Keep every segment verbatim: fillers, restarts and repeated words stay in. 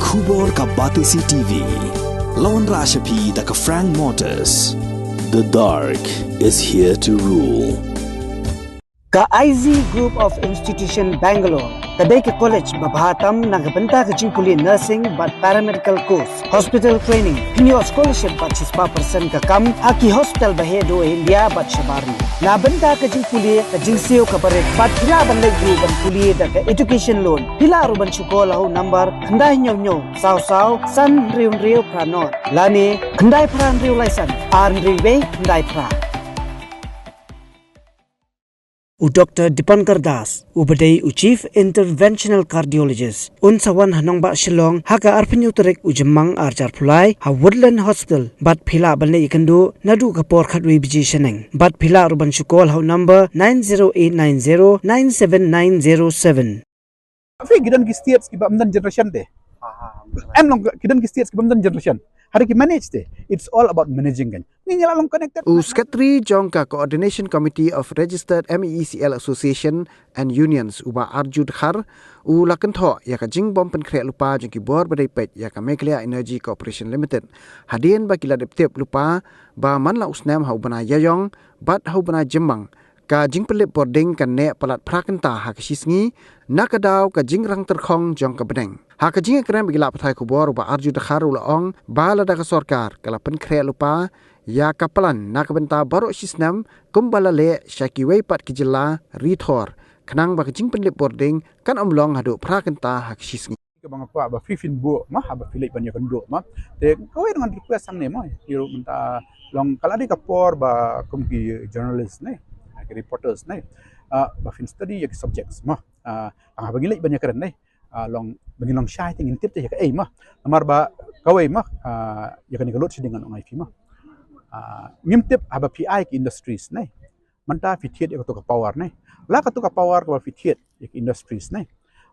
Khubor ka Batesi T V. Lawan Rashapi da ka Frank Motors. The dark is here to rule. Ka I Z Group of Institution Bangalore ka dei ka college ba bha tam na ka bynta ka jingpule nursing bad paramedical course, hospital training, pynïoh scholarship bad shispah percent ka kam ha ki hospital ba heh duh India bad shabar. Na bynta ka jingpule ka jingsiew ka barit bad phi lah ban leit ruh ban pule da ka education loan. Phi lah ruh ban shu call ha u number khyndai hynñiew hynñiew saw saw san hynriew hynriew phra nod lane khyndai phra hynriew lai san ar hynriew wei khyndai phra. U Doctor Dipankar Das, u ba dei u Chief Interventional Cardiologist, un sa wan ha nongbah Shillong ha ka arphew hynñiew tarik u Jymmang ar hajar arphew lai ha Woodland Hospital, bad phi lah ban leit ïakynduh naduh ka por khatwei baje shaneng. Bad phi lah ruh ban shu call ha u number nine zero eight nine zero nine seven nine zero seven. Phi, ki don ki states kiba ym don generation te. Em long, ki don ki states kiba ym don generation. Hynrei ki manage te. It's all about managing kan. Ngi ngi la long connected. U Secretary jong ka Coordination Committee of Registered M E E C L Association and Unions, u Bah Arju Dkhar, u la kynthoh ïa ka jingbym pynkhreh lypa jong ki bor ba dei peit ïa ka Meghalaya Energy Corporation Limited, hadien ba ki la dep tip lypa ba man la u snem ha u bnai Ïaïong bad ha u bnai Jymmang, ka jingpynlip bording kan neh palat phra kynta ha ka shi sngi, na ka daw ka jingrang tyrkhong jong ka bneng. Ha ka jingïakren bad ki lad pathai khubor, u Bah Arju Dkhar u la ong ba lada ka sorkar ka la pynkhreh lypa ïa ka plan na ka bynta baroh shi snem, kumba la leh sha kiwei pat ki jylla ri thor, khnang ba ka jingpynlip bording kan ym long haduh phra kynta ha ka shi sngi. Kaba nga kwah ba phi phin buh ma, haba phi leit ban ïakynduh ma. Te kawei ngan request hangne ma, ïa ruh mynta long ka la dei ka por ba kum ki journalist ne, ki reporters ne, ah, ba phin study ïa ki subjects ma. Ah, haba ngi leit ban ïakren ne, ah, long ba ngi long shai te ngin tip te ïa kaei ma. Namar ba kawei ma, ah, ïa kane ka load shedding ngan ong ïa phi ma. Ah, ngim tip haba phi ai ki industries ne. Mynta phi thied ïa kato ka power ne. La kato ka power kaba phi thied ïa ki industries ne.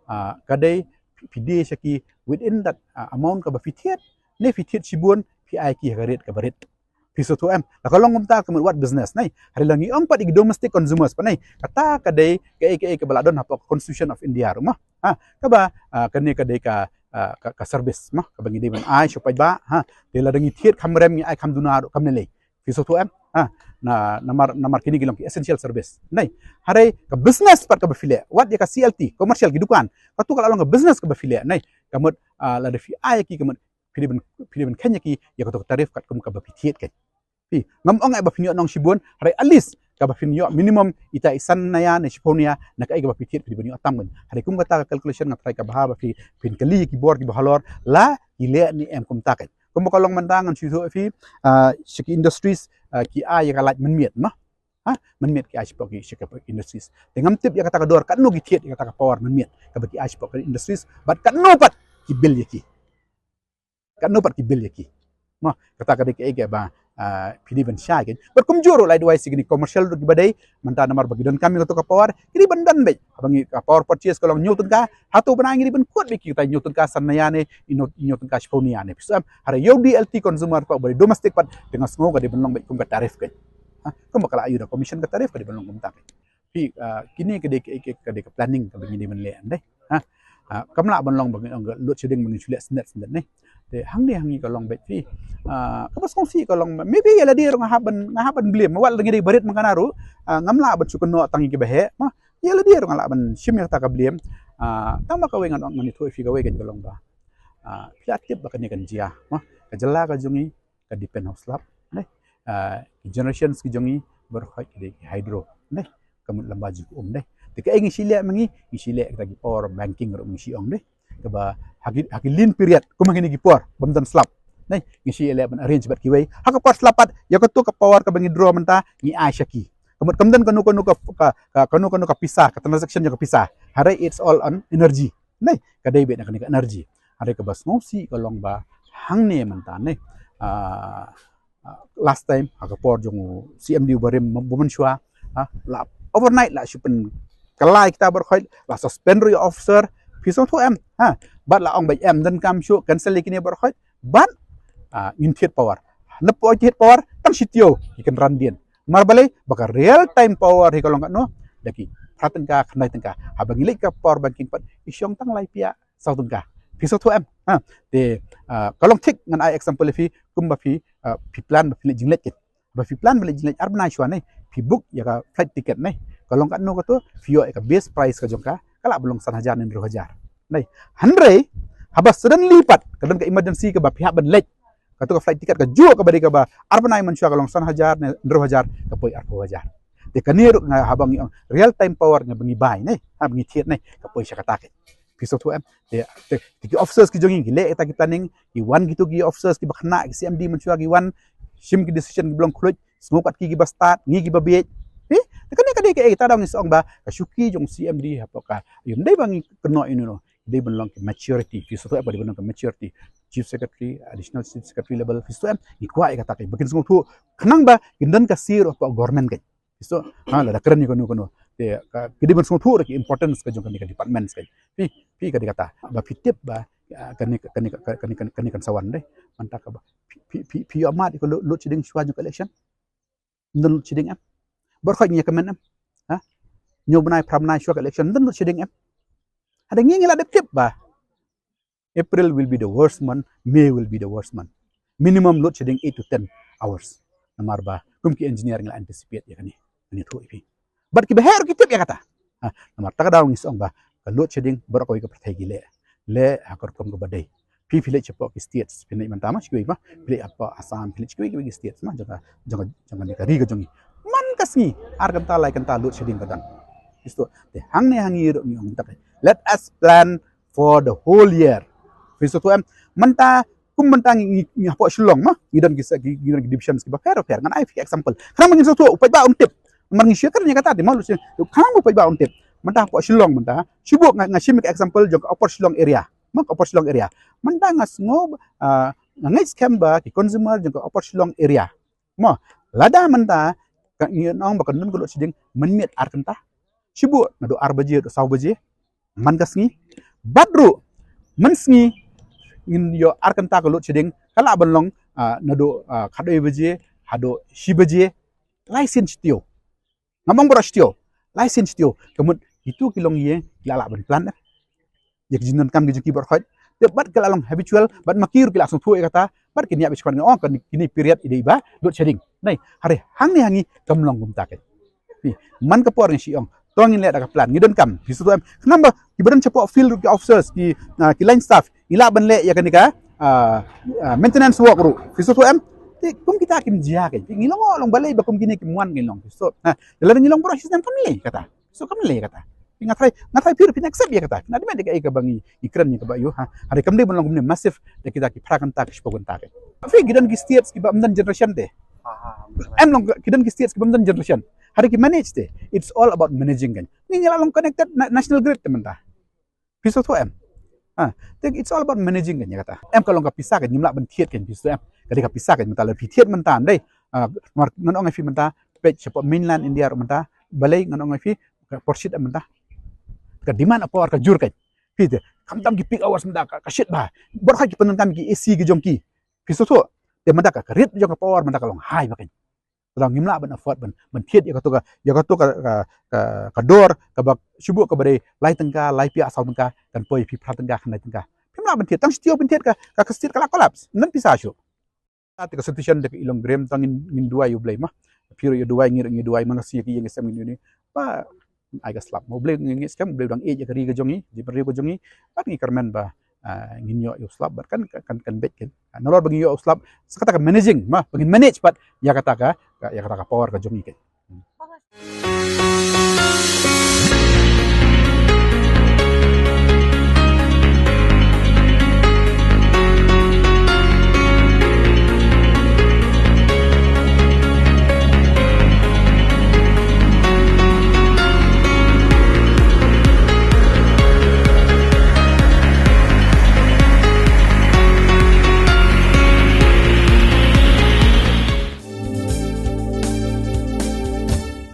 Ah, ka dei phi, phi die sha ki within that, ah, amount kaba phi thied. Ne phi thied shibun phi ai ki ha ka rate kaba rit. Phi sngewthuh em? La ka long kumta ka mut what business ne. Hynrei la ngi ong pat ïa ki domestic consumers pat ne. Kata ka dei kaei kaei kaba la don hapoh Constitution of India ruh ma. Ha, kaba, ah, kane ka dei ka, ah, ka, ka service ma kaba ngi dei ban ai sha u paidbah. Ha, te lada ngi thied kham rem ngi ai kham duna ruh kam ne lei. Phi sngewthuh em? Ha, na, namar, namar kine ki long ki essential service. Nai, hynrei ka business pat kaba phi leh, wat ïa ka C L T, commercial, ki dukan, kato ka la long ka business kaba phi leh. Nai, ka mut, ah, lada phi ai ïa ki, ka mut phi dei ban, phi dei ban kheiñ ïa ki ïa kato ka tariff katkum kaba phi thied kan. Phi, ngam ong eh ba phin ïoh nong shibun, hynrei at least kaba phin ïoh minimum ita i san naya ne shiphew naya na kaei kaba phi thied, phi dei ban ïoh tam kan. Hynrei kum kata ka calculation nga tharai ka bha ba phi, phin kylli ïa ki bor kiba halor la ki leh ne em kumta kan. Kumba ka long mynta ngan shu ïathuh ïa phi, ah, sha ki industries, ah, ki ai ïa ka light mynmiet ma. Ha, mynmiet ki ai shapoh ki, sha ki industries. Te ngam tip ïa kata ka dor katno ki thied ïa kata ka power mynmiet kaba ki ai shapoh ki industries, bad katno pat ki bill ïa ki. Katno pat ki bill ïa ki. Ma, kata ka dei kaei kaba, ah, phi dei ban shai kan. Bad kumjuh ruh lait wai sha kine commercial ruh kiba dei, mynta namar ba ki donkam ïa kato ka power, ki dei ban don beit. Haba ngi ka power purchase ka long hynñiew tyngka, hato bnai ngi dei ban kut beit ki kata hynñiew tyngka san naya ne, hynñiew, hynñiew tyngka shiphew naya ne. Phi sngewthuh em? Hynrei ïa u D L T consumer pat ba dei domestic pat, te nga sngew ka dei ban long beit kum ka tariff kan. Ha, kumba ka la ïoh da commission ka tariff ka dei ban long kumta kan. Phi, ah, kine ka dei ka, ka, ka dei ka planning kaba ngi dei ban leh dei. Ha? Ah, kam lah ban long ba ngi ong ka load shedding ba ngi shu leh snet snet ne. Te hangne hangne ka long beit phi. Ah, kaba sngewsih ka long, maybe ïa lade ruh nga hap ban, nga hap ban blame. Wat la ngi dei barit man kane ruh, ah, ngam lah ban shu kynnoh tang ïa kiba heh. Ma, ïa lade ruh nga lah ban shim ïa kata ka blame. Ah, tang ba kawei ngan ong, ngan ïathuh ïa phi kawei kan ka long ba, ah, phi la tip ba kane kan jia. Ma, ka jylla ka jong ngi ka depend ha u slap, ne. Ah, ki generations ki jong ngi baroh khoit ki dei ki hydro, ne. Ka mut lamba jong ka um, ne. Te kaei ngi shu leh ma ngi, ngi shu leh kita ki power banking ruh ngi shu ong, ne. Kaba ha ki, ha ki lean period kum ha kine ki por bym don slap, ne, ngi shu leh ban arrange bad kiwei. Ha ka por slap pat ïa kato ka power kaba ngi draw mynta ngi ai sha ki. Ka mut kam don kano kano ka, ka, ka, kano kano ka pisa, ka transaction jong ka pisa. Hynrei it's all on energy. Nai, ka dei beit na kane ka energy. Hynrei kaba sngewsih ka long ba hangne mynta ne. Ah, ah, last time ha ka por jong u C M D u barim bu mynshuwa, ah, la overnight la shu pynkylla ïa kita baroh khoit, la suspend ruh ïa u officer, phi sngewthuh em? Ha, bad la ong ba ym donkam shuh, cancel ïa kine baroh khoit, bad, ah, ngin thied power. Napoh thied power, tang shi taïew ki kynran dien. Namar balei? Ba ka real time power hi ka long katno? Da ki phra tyngka, khyndai tyngka. Haba ngi leit ka power banking pat, i shong tang lai piah, saw tyngka. Phi sngewthuh em? Ha, te, ah, ka long thik ngan ai example ïa phi, kumba phi, ah, phi plan ba phi leit jingleit kit. Ba phi plan ba leit jingleit ar bnai shuwa ne, phi book ïa ka flight ticket ne. Ka long katno kato, phi ïoh ïa ka base price ka jong ka, ka lah ban long san hajar ne hynriew hajar. Ne, hynrei, haba suddenly pat, ka don ka emergency kaba phi hap ban leit. Kato ka flight ticket ka juh kaba dei kaba ar bnai mynshuwa ka long san hajar ne hynriew hajar, ka poi arphew hajar. Te kane ruh nga haba ngi ong real time power nga ba ngi bai ne, ha ba ngi thied ne, ka poi sha kata kit. Phi sngewthuh em? Te, te, te ki officers ki jong ngi ki leh kita ki planning, ki wan kito ki officers kiba khynnah, ki C M D mynshuwa ki wan, shim ki decision kiba long khluit, sngew kat ki kiba stad, ngi kiba bieit. Phi? Te kane kane ka ei, kata dang ngi sa ong ba ka shuki jong C M D hapoh ka. Ym dei ba ngi kynnoh ïa uno uno. Dei ban long ka maturity. Phi sngewthuh em, dei ban long ka maturity. Chief Secretary, Additional Chief Secretary level, phi sngewthuh em, ngi kwah ïa kata kit. Ba kin sngewthuh, khnang ba kin don ka sir hapoh government kit. Phi sngewthuh, ha, lada kren ïa kano kano. Te, ka, ki dei ban sngewthuh ruh ki importance ka jong kane ka department kit. Phi, phi ka dei kata. Ba phi tip ba, ah, kane, kane, kane, kane, kane kan sa wan dei. Mynta kaba phi, phi, phi, phi ïoh mad ïa ka lo-, load shedding shuwa jong ka election. Ym don load shedding em? Baroh khoit ngi ïa kmen em? Ha? Hynñiew bnai, phra bnai shuwa ka election, ym don load shedding em? Hynrei ngi ngi la dep tip ba April will be the worst month, May will be the worst month. Minimum load shedding eight to ten hours. Namar ba kum ki engineer ngi la anticipate ïa kane. Kane thuh ïa phi. Bad kiba heh ruh ki tip ïa kata. Ha, namar kata ka daw ngi sa ong ba ka load shedding baroh kawei ka pyrthei ki leh. Leh ha ka rukom kaba dei. Phi, phi leit shapoh ki states, phi leit mynta ma, sha kiwei ma, phi leit hapoh Assam, phi leit sha kiwei kiwei ki states ma, jong ka, jong ka, jong kane ka ri ka jong ngi. Man ka sngi, ar kynta lai kynta load shedding ka don. Phi sngewthuh, te hangne ha ngi ruh ngi ong mynta ka. Let us plan for the whole year. Phi sngewthuh em, mynta, kum mynta ngi, ngi, ngi hapoh Shillong ma, ngi don ki sa-, ngi, ngi don ki divisions kiba pher pher, ngan ai phi example. Khnang ba ngin sngewthuh, u paidbah un tip. Namar ngi share ïa kata te ma, load shedding. Khnang ba u paidbah un tip. Mynta hapoh Shillong mynta, shu buh nga, nga shim ka example jong ka Upper Shillong area. Ma, ka Upper Shillong area. Mynta nga sngew, ah, nga ngeit skhem ba ki consumer jong ka Upper Shillong area. Ma, lada mynta ka ngi ong ba kan don ka load shedding mynmiet ar kynta. Shu buh naduh ar baje, naduh saw baje. Man ka sngi. Bad ruh, mynsngi ngin ïoh ar kynta ka load shedding, ka lah ban long, ah, naduh, ah, khatwei baje, haduh shi baje. Lai sien shi taïew. Ngam ong baroh shi taïew. Lai sien shi taïew. Ka mut, kito ki longïing, ki la lah ban plan, eh. Ïa ki jingdonkam ki jong ki baroh khoit. Te bad ki la long habitual, bad ma ki ruh ki la sngewthuh ïa kata, bad kin ïa bishkwan ong, kane, kine period i dei ba load shedding. Nai, hynrei hangne ha ngi kam long kumta keiñ. Phi, man ka por ngi shu ong, to ngin leh da ka plan, ngi donkam. Phi sngewthuh em? Khnang ba kiba don shapoh field ruh, ki officers, ki, ah, ki line staff, ngi lah ban leh ïa kane ka, ah, ah, maintenance work ruh. Phi sngewthuh em? Te kum kita kim jia keiñ. Ngi long, long balei ba kum kine kim wan ngi long. Phi sngewthuh. Ha, lada ngi long baroh shisnem kam lei kata. So kam lei kata. Nga tharai, nga tharai phi ruh phin accept ïa kata. Nga dei met ïa kaei kaba ngi, ngi kren ïa kaba ïoh, ha. Hynrei kam dei ban long kumne massive da kita ki phra kynta ki shiphew kynta keiñ. Phi, ki don ki states kiba ym don generation te. Em long, ki don ki states kiba ym don generation. Hynrei ki manage te. It's all about managing keiñ. Ngi, ngi la long connected na-, national grid te mynta. Phi sngewthuh em? Ha, te it's all about managing keiñ ïa kata. Em ka long ka pisa keiñ, ngim lah ban thied keiñ, phi sngewthuh em? Ka dei ka pisa keiñ mynta, lada phi thied mynta, em dei. Ah, namar ngan ong ïa phi mynta, peit shapoh mainland India ruh mynta, balei ngan ong ïa phi, ka por shit em mynta. Ka demand of power ka jur keiñ. Phi te, khamtam ki peak hours mynta ka, ka shit bha. Baroh khoit ki pyndonkam ki A C ki jong ki. Phi sngewthuh? Te mynta ka, ka rate jong ka power mynta ka long high bha keiñ. Te ngim lah ban afford ban, ban thied ïa kato ka, ïa kato ka, ka, ka, ka dor, kaba shu buh kaba dei lai tyngka, lai phiah saw tyngka, kan poi phi phra tyngka, khyndai tyngka. Phim lah ban thied, tang shi taïew phin thied ka, ka, ka state ka la collapse. Ym don pisa shuh. Te ka situation da ka Ilong Grim, tang ngin, ngin duwai ïa U Blei ma. Phi ruh ïa duwai, ngi ruh ngi duwai, man ka sngi ïa ki ïing ki sem ngi duwai. Ba ai ka slap. U Blei ngi, ngi skhem, U Blei u dang ïeit ïa ka ri ka jong ngi, jingpynriew ka jong ngi. Bad ngi kyrmen ba, ah, ngin ïoh ïa u slap bad kan, kan, kan beit keiñ. Ah, nalor ba ngin ïoh u slap, sa kata ka managing, ma, ba ngin manage bad ïa kata ka, ka, ïa kata ka power ka jong ngi keiñ.